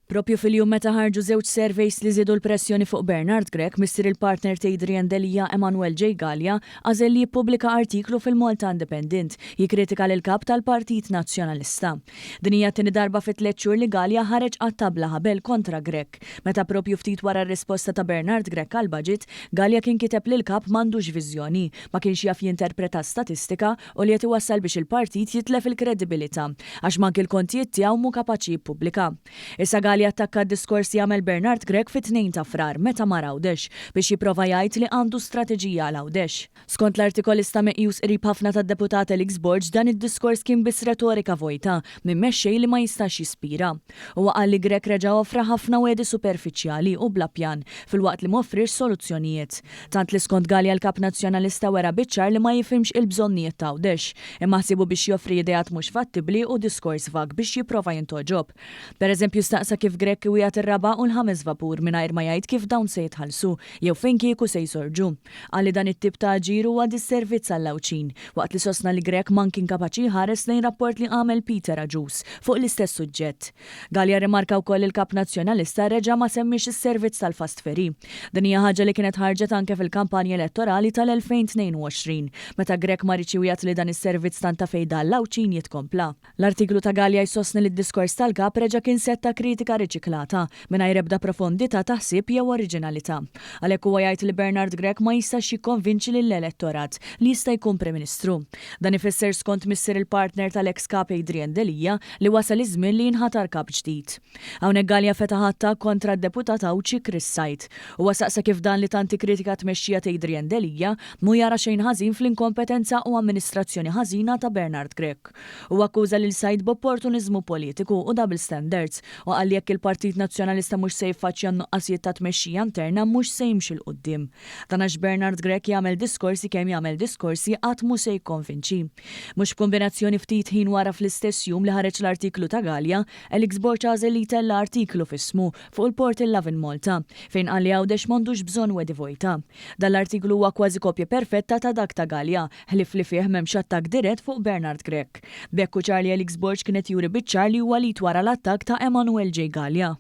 Propju fil-jum meta ħarġu żewġ surveys li żiedu l-pressjoni fuq Bernard Grech, missier il-partner ta' Adrian Delia Emanuel J. Galea għażel li jippubblika artiklu fil-Malta Independent jikkritika lill-Kap tal-Partit Nazzjonalista. Din hija t-tieni darba fi tlett xhur li Galea ħareġ qatta' bla ħabel kontra Grech. Meta propju ftit wara r-risposta ta' Bernard Grech għall-budget, Galea kien kiteb li l-Kap m'għandux viżjoni, ma kienx jaf jinterpreta statistika u li qed iwassal biex il-partit jitlef il-kredibilità għax manki l-kontijiet tiegħu mhu kapaċi jippubblika. Issa Galea attakka d-diskors li għamel Bernard Grech fit-2 ta' Frar meta mar Għawdex biex jipprova jgħid li għandu strateġija għal Għawdex. Skont l-artikolista meqjus qrib ħafna tad-Deputat Alex Borg dan id-diskors kien biss retorika vojta minn mexxej li ma jistax jispira. Huwa qal li Grech reġa' offra ħafna wegħdi superfiċjali u bla pjan filwaqt li m'offriex soluzzjonijiet. Tant li skont Galea l-Kap Nazzjonalista wera biċ-ċar li ma jifhimx il-bżonnijiet t'Għawdex, imma ħsiebu biex joffri ideat mhux fattibbli u diskors vag biex jipprova jintgħoġob. Per eżempju staqsa kif Grech iwiegħed ir-raba' u l-ħames vapur mingħajr ma jgħid kif dawn se jitħallsu jew fejn kieku se jsorġu. Qal li dan it-tip ta' aġir huwa disservizz għall-Għawdxin, waqt li sostna li Grech man kien kapaċi jħares lejn rapport li għamel Peter Agius fuq l-istess suġġett. Galea rrimarka wkoll li l-Kap Nazzjonalista reġa' ma semmiex is-servizz tal-fast ferry. Din hija ħaġa li kienet ħarġet anke fil-kampanja elettorali tal-2022, meta Grech ma riedx iwiegħed li dan is-servizz tant ta' fejda għall-Għawdxin jitkompla. L-artiklu ta' Galea jsostni li d-diskors tal-Kap reġa' kien sett ta' kritika riċiklata, mingħajr ebda profondità ta' ħsieb jew oriġinalità. Għalhekk huwa jgħid li Bernard Grech ma jistax jikkonvinċi lill-elettorat li jista' jkun Prim Ministru. Dan ifisser skont missier il-partner tal-eks Kap Adrian Delia li wasal iż-żmien li jinħatar Kap ġdid. Hawnhekk Galea fetaħ attakk kontra d-Deputat Għawdxi Chris Said. Huwa saqsa kif dan li tant ikkritika t-tmexxija t'Adrian Delia mhu jara xejn ħażin fl-inkompetenza u amministrazzjoni ħażina ta' Bernard Grech. Huwa akkuża lil Said b'opportuniżmu politiku u double standards u qal li jekk il-Partit Nazzjonalista mhux se jiffaċċja n-nuqqasijiet ta' tmexxija interna mhux se jimxi 'l quddiem. Dan għax Bernard Grech jagħmel diskorsi kemm jagħmel diskorsi qatt mhu se jikkonvinċi. Mhux b'kumbinazzjoni ftit ħin wara fl-istess jum li ħareġ l-artiklu ta' Galea, Alex Borg għażel li jtella' artiklu f'ismu fuq il-portal Lovin Malta, fejn qal li Għawdex m'għandux bżonn wegħdi vojta. Dan l-artiklu huwa kważi kopja perfetta ta' dak ta' Galea, ħlief li fih m'hemmx attakk dirett fuq Bernard Grech. B'hekk hu ċar li Alex Borg kien qed juri biċ-ċar li huwa l-id wara l-attakk ta' Emanuel J. Galea.